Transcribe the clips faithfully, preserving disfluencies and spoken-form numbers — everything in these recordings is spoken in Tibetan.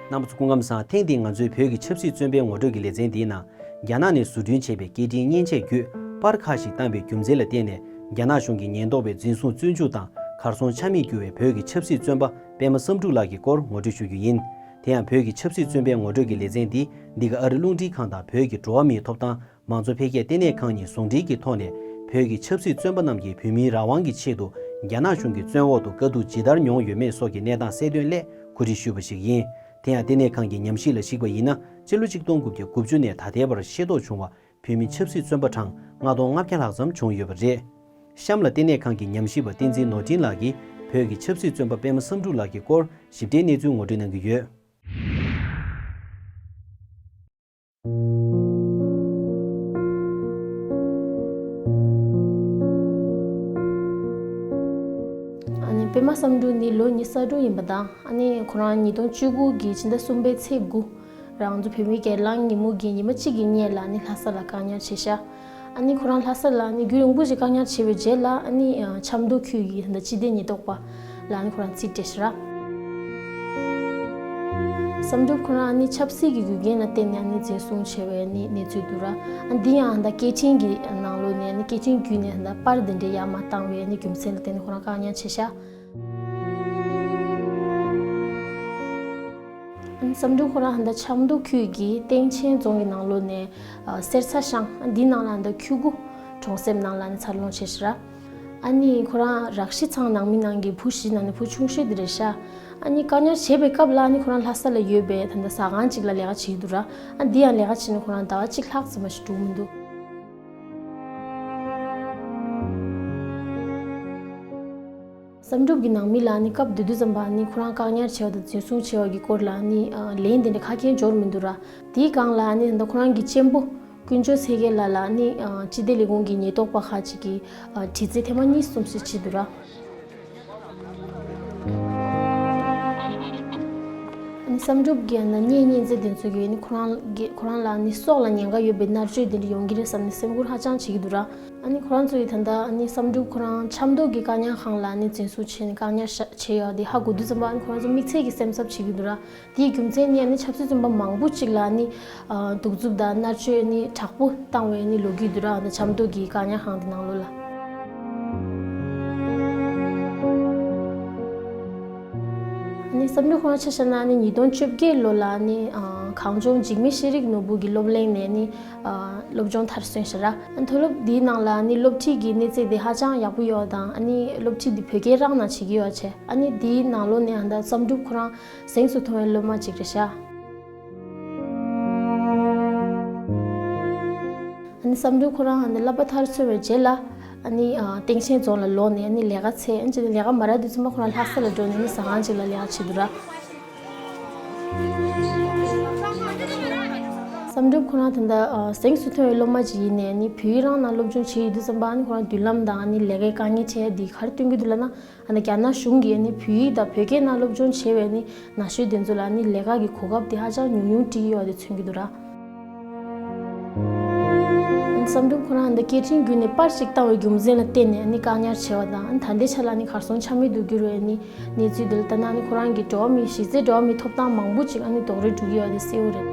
རྣམ་པ་ཚོ་སྐུ་ཁམས་བཟང་། ཐེངས་འདིའི་ང་ཚོའི་བོད་ཀྱི་ཆབ་སྲིད་བཙོན་པའི་ངོ་སྤྲོད་ཀྱི་ལེ་ཚན་འདིའི་ནང་། རྒྱ་ནག་ནས་བཟོ་སྐྲུན་བྱས་པའི་སྐད་འཕྲིན་མཉེན་ཆས་བརྒྱུད་པར་ཁག་ཞིག་བཏང་བའི་རྒྱུ་མཚན་ལ་བརྟེན་ནས། རྒྱ་ནག་གཞུང་གི་ཉེན་རྟོག་པས་འཛིན་བཟུང་བཙོན་འཇུག་དང་གར་སོང་ཆ་མེད་གྱུར་བའི་བོད་ཀྱི་ཆབ་སྲིད་བཙོན་པ་པད་མ་བསམ་གྲུབ་ལགས་ཀྱི་སྐོར་ངོ་སྤྲོད་ཞུ་རྒྱུ་ཡིན། དེ་ཡང་བོད་ཀྱི་ཆབ་སྲིད་བཙོན་པའི་ངོ་སྤྲོད་ཀྱི་ལེ་ཚན་འདི་འདི་ག་ཨ་རི་རླུང་འཕྲིན་ཁང་དང་བོད་ཀྱི་འགྲོ་བ་མིའི་ཐོབ་ཐང་མང་གཙོ་འཕེལ་རྒྱས་ལྟེ་གནས་ཁང་གཉིས་ཟུང་འབྲེལ་གྱི་ཐོག་ནས། བོད་ཀྱི་ཆབ་སྲིད་བཙོན་པ་རྣམས་ཀྱིས་བོད་མིའི་རང་དབང་གི་ཆེད་དུ་རྒྱ་ནག་གཞུང་གི་བཙོན་འོག་ཏུ་དཀའ་སྡུག་ཇི་ལྟར་མྱོང་ཡོད་མེད་སོགས་ཀྱི་གནས་སྟངས་གསལ་སྟོན་སླད་གོ་སྒྲིག་ཞུས་པ་ཞིག་ཡིན། དེ་ཡང་ལྟེ་གནས་ཁང་གི་ཉམས་ཞིབ་ལ་གཞིགས་པ་ཡིན་ན། སྤྱི་ལོ་གཅིག་སྟོང་དགུ་བརྒྱ་དགུ་བཅུ་ནས་ད་ལྟའི་བར་ཤེས་རྟོགས་བྱུང་བ་བོད་མི་ཆབ་སྲིད་བཙོན་པ་གྲངས་ལྔ་སྟོང་ལྔ་བརྒྱ་ལྷག་ཙམ་བྱུང་ཡོད་པ་རེད། གཤམ་ལ་ལྟེ་གནས་ཁང་གི་ཉམས་ཞིབ་པ་བསྟན་འཛིན་ནོར་འཕྲིན་ལགས་ཀྱིས་བོད་ཀྱི་ཆབ་སྲིད་བཙོན་པ་པད་མ་བསམ་གྲུབ་ལགས་ཀྱི་སྐོར་ཞིབ་ཕྲའི་གནས་ཚུལ་ངོ་སྤྲོད་གནང་གི་ཡོད། ཨ་ནི་པད་མ་བསམ་གྲུབ་ནི་ལོ་ཉི་ཤུ་རྩ་དྲུག་ཡིན་པ་དང་། ཨ་ནི་ཁོ་རང་ཉིས་སྟོང་བཅུ་དགུ་གི་ཕྱི་ཟླ་གསུམ་པའི་ཚེས་དགུ། རང་ཚོ་བོད་མིའི་སྒེར་ལངས་ཉིན་མོ་གི་ཉི་མ་གཅིག་གི་སྔོན་ལ་ཨ་ནི་ལྷ་ས་ལ་བཀག་ཉར་བྱས་ཤག་ཨ་ནི་ཁོ་རང་ལྷ་ས་ལ་ཨ་ནི་རྒྱུན་རིང་པོ་ཞིག་བཀག་ཉར་བྱས་པའི་རྗེས་ལ། ཨ་ནི་ཆབ་མདོ་ཁུལ་གྱི་ད་ལྟ་སྤྱི་བདེ་ཉེན་རྟོག་པ་ལ་ཨ་ནི་ཁོ་རང་རྩིས་སྤྲད་ཤག་ར། བསམ་གྲུབ་ཁོ་རང་ཨ་ནི་ཆབ་སྲིད་ཀྱི་རྒྱུ་རྐྱེན་ལ་བརྟེན་ནས་ཨ་ནི་འཛིན་བཟུང་བྱས་པའི་ཨ་ནི་གནས་ཚུལ་འདུག་ར། ཨ་འདི་ཡང་ད་སྐད་འཕྲིན་གྱི་ནང་ལོགས་ནས་ཨ་ནི་སྐད་འཕྲིན་བརྒྱུད་ནས་ད་པར་འདི་འདྲའི་ཡར་མར་བཏང་བའི་ཨ་ནི་རྒྱུ་མཚན་ལ་བརྟེན་ནས་ཁོ་རང་བཀག་ཉར་བྱས་ཤག་བསམ་གྲུབ་ཁོ་རང་ཧན་ད་ཆབ་མདོ་ཁུལ་གྱི་སྟེང་ཆེན་རྫོང་གི་ནང་ལོགས་ནས་ཨ་གསེར་ཚ་ཤང་འདི་ནང་ལ་ཧན་ད་ཁྱུ་དགུ་གྲོང་གསེབ་ནང་ལ་ནི་འཚར་ལོངས་བྱས་ཤག་ར། ཨ་ནི་ཁོ་རང་རག་ཤི་ཚང་ནང་མི་ནང་གི་བུ་བཞི་ནང་ནས་བུ་ཆུང་ཤོས་དེ་རེད་ཤག་ཨ་ནི་བཀག་ཉར་བྱས་པའི་སྐབས་ལ་ཨ་ནི་ཁོ་རང་ལྷ་ས་ལ་ཡོད་པའི་ད་ལྟ་ཟ་ཁང་ཅིག་ལ་ལས་ཀ་བྱེད་ཀྱི་འདུག་ར། ཨ་འདི་ཡང་ལས་ཀ་བྱེད་ནས་ཁོ་རང་ཟླ་བ་གཅིག་ལྷག་ཙམ་མ་ཞིག་འགྲོ་གི་མི་འདུག་བསམ་གྲུབ་ཀྱི་ནང་མི་ལ་ནི་སྐབས་དེ་དུས་ཙམ་པ་ནི་ཁོ་རང་བཀག་ཉར་བྱས་པ་དང་འཛིན་བཟུང་བྱས་པ་གི་སྐོར་ལ་ནི་ལན་དེ་འདྲ་ཁ་སྐྱེངས་འབྱོར་མི་འདུག་ར། དེའི་སྒང་ལ་ནི་ད་ཁོ་རང་གི་གཅེན་པོ་དཀོན་མཆོག་ཚེ་རྒྱལ་ལགས་ལ་ནི་སྤྱི་བདེ་ལས་ཁུངས་ཀྱི་ཉེན་རྟོག་པ་ཁག་ཅིག་གིས་དྲི་རྩད་ཐེངས་མ་གཉིས་གསུམ་ཙམ་བྱས་འདུག་ར། ནི་བསམ་གྲུབ་ཀྱི་ནི་གཉེན་ཉེ་ཚན་དེ་ཚོ་གིས་ནི་ཁོ་རང་གི་ཁོ་རང་ལ་ནི་སྲོག་ལ་ཉེན་ཁ་ཡོད་པའི་མནར་གཅོད་དེ་འདྲ་ཡོང་གི་རེད་བསམ་ནས་སེམས་ཁུར་ཧ་ཅང་བྱེད་ཀྱི་འདུག་ར། ཨ་ནི་ཁོ་རང་ཚོ་ཡིས་ད་ལྟ་ཨ་ནི་བསམ་གྲུབ་ཁོ་རང་ཆབ་མདོ་གི་བཀག་ཉར་ཁང་ལ་ཨ་ནི་འཛིན་བཟུང་བྱས་ནས་བཀག་ཉར་བྱས་ཡོད་དེ་ཧ་གོ་དུས་ཙམ་པ་ཨ་ནི་ཁོ་རང་ཚོ་དམིགས་བསལ་གྱི་སེམས་འཚབ་བྱེད་ཀྱི་འདུག་ར། དེའི་རྒྱུ་མཚན་ནི་ཨ་ནི་ཆབ་སྲིད་བཙོན་པ་མང་པོ་ཅིག་ལ་ཨ་ནི་གདུག་རྩུབ་དང་མནར་གཅོད་ཨ་ནི་དྲག་པོ་བཏང་བའི་ཨ་ནི་ལོ་རྒྱུས་འདུག་ར། ཨ་ནི་ཆབ་མདོ་གི་བཀག་ཉར་ཁང་དེ་ནང་ལོགས་ལ། ཨ་ནི་བསམ་གྲུབ་ཁོ་རང་ཆ་བཞག་ན་ཨ་ནི་ཉིས་སྟོང་བཅོ་བརྒྱད་ལོ་ལ་ཨ་ནི་གངས་ལྗོངས་འཇིགས་མེད་ཤེས་རིག་ནོར་བུ་གི་སློབ་གླིང་ནས་ཨ་ནི། སློབ་སྦྱོང་མཐར་སོན་ཤག་ར། མཐོ་སློབ་འདིའི་ནང་ལ་ནི་སློབ་ཁྲིད་ཀྱི་གནས་ཚད་དེ་ཧ་ཅང་ཡག་པོ་ཡོད་དང་ཨ་ནི་སློབ་ཁྲིད་འདི་བོད་སྐད་རང་ནང་བྱེད་ཀྱི་ཡོད་བྱས། ཨ་ནི་འདིའི་ནང་ལོགས་ནས་ཨ་ད་བསམ་གྲུབ་ཁོ་རང་གཟེངས་སུ་ཐོན་པའི་སློབ་མ་ཅིག་རེད་ཤག་ཨ་ནི་བསམ་གྲུབ་ཁོ་རང་ཨ་ནི་བསླབ་པ་མཐར་སོན་པའི་རྗེས་ལ་ཨ་ནི་སྟེང་ཆེན་རྫོང་ལ་ལོག་ནས་ཨ་ནི་ལས་ཀ་འཚོལ། ཨ་ནི་ལས་ཀ་མ་རག་དུས་ཙམ་པ་ཁོ་རང་ལྷ་ས་ལ་འགྲོ་ནས་ཨ་ནི་ཟ་ཁང་ཅིག་ལ་ལས་ཀ་བྱེད་འདུག་ར། བསམ་གྲུབ་ཁོ་རང་ད་ལྟ་གཟེངས་སུ་ཐོན་པའི་སློབ་མ་ཅིག་ཡིན་ནའི་ནི་བོད་ཡིག་རང་ནང་སློབ་སྦྱོང་བྱེད་ཡོད་དུས་ཙམ་པ་ནི་ཁོ་རང་མདུན་ལམ་དང་ནི་ལས་ཀའི་དཀའ་ངལ་འཕྲད་ཡ་འདི་ག་རེ་སྟོན་གྱི་འདུག་ལབ་ན། ཨ་ནི་རྒྱ་ནག་གཞུང་གིས་ནི་བོད་ཡིག་དང་བོད་སྐད་ནང་སློབ་སྦྱོང་བྱས་པའི་ནི་ན་གཞོན་དེ་ཚོ་ལ་ནི་ལས་ཀ་གི་གོ་སྐབས་དེ་ཧ་ཅང་ཉུང་ཉུང་སྤྲད་ཀྱི་ཡོད་དེ་མཚོན་གྱི་འདུག་ར། བསམ་གྲུབ་ཁོ་རང་འདི་སྐད་འཕྲིན་བརྒྱུད་ནས་པར་ཞིག་བཏང་བའི་རྒྱུ་མཚན་ལ་བརྟེན་ནས་ནི་བཀག་ཉར་བྱས་པ་དང་། ད་ལྟའི་ཆ་ལ་ནི་གར་སོང་ཆ་མེད་དུ་གྱུར་བའི་ནི་གནས་ཚུལ་འདི་ལ་ལྟ་ན་ནི་ཁོ་རང་གི་འགྲོ་བ་མིའི་གཞི་རྩའི་འགྲོ་བ་མིའི་ཐོབ་ཐང་མང་པོ་ཅིག་ཨ་ནི་རྡོག་རོལ་འགྲོ་གི་ཡོད་དེ་གསལ་པོ་རེད།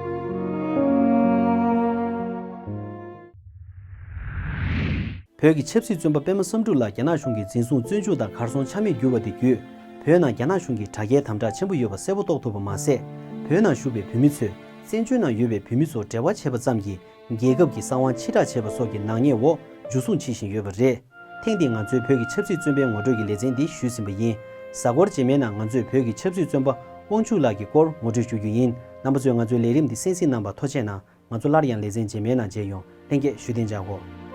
བོད་ཀྱི་ཆབ་སྲིད་བཙོན་པ་པད་མ་བསམ་གྲུབ་ལགས་རྒྱ་ནག་གཞུང་གིས་འཛིན་བཟུང་བཙོན་འཇུག་དང་གར་སོང་ཆ་མེད་གྱུར་བ་དེ་བརྒྱུད། བོད་ནང་རྒྱ་ནག་གཞུང་གིས་དྲག་རྐྱེན་དམ་དྲག་ཆེན་པོ་ཡོད་པ་གསལ་པོ་རྟོགས་ཐུབ་པ་མ་ཟད། བོད་ནང་བཞུགས་པའི་བོད་མི་ཚོས་བཙན་བྱོལ་ནང་ཡོད་པའི་བོད་མི་ཚོར་འབྲེལ་བ་བྱས་པ་ཙམ་གྱིས། རྒྱལ་ཁབ་ཀྱི་གསང་བ་ཕྱིར་བསྒྲགས་བྱས་པ་སོགས་ཀྱི་ནག་ཉེས་འོག་འཇུ་བཟུང་བྱེད་བཞིན་ཡོད་པ་རེད། ཐེངས་འདིའི་ང་ཚོའི་བོད་ཀྱི་ཆབ་སྲིད་བཙོན་པའི་ངོ་སྤྲོད་ཀྱི་ལེ་ཚན་འདི་ཞུས་ཟིན་པ་ཡིན། གཟའ་འཁོར་རྗེས་མའི་ནང་ང་ཚོས་བོད་ཀྱི་ཆབ་སྲིད་བཙོན་པ་དབང་ཕྱུག་ལགས་ཀྱི་སྐོར་ངོ་སྤྲོད་ཞུ་རྒྱུ་ཡིན། རྣམ་པ་ཚོས་ང་ཚོའི་ལས་རིམ་འདི་གསན་གཟིགས་གནང་བར་ཐུགས་རྗེ་གནང་། ང་ཚོ་སླར་ཡང་ལེ་ཚན་རྗེས་མའི་ནང་མཇལ་ཡོང་། ལྷན་རྒྱས་བཞུགས་གདན་འཇགས་སྒོ།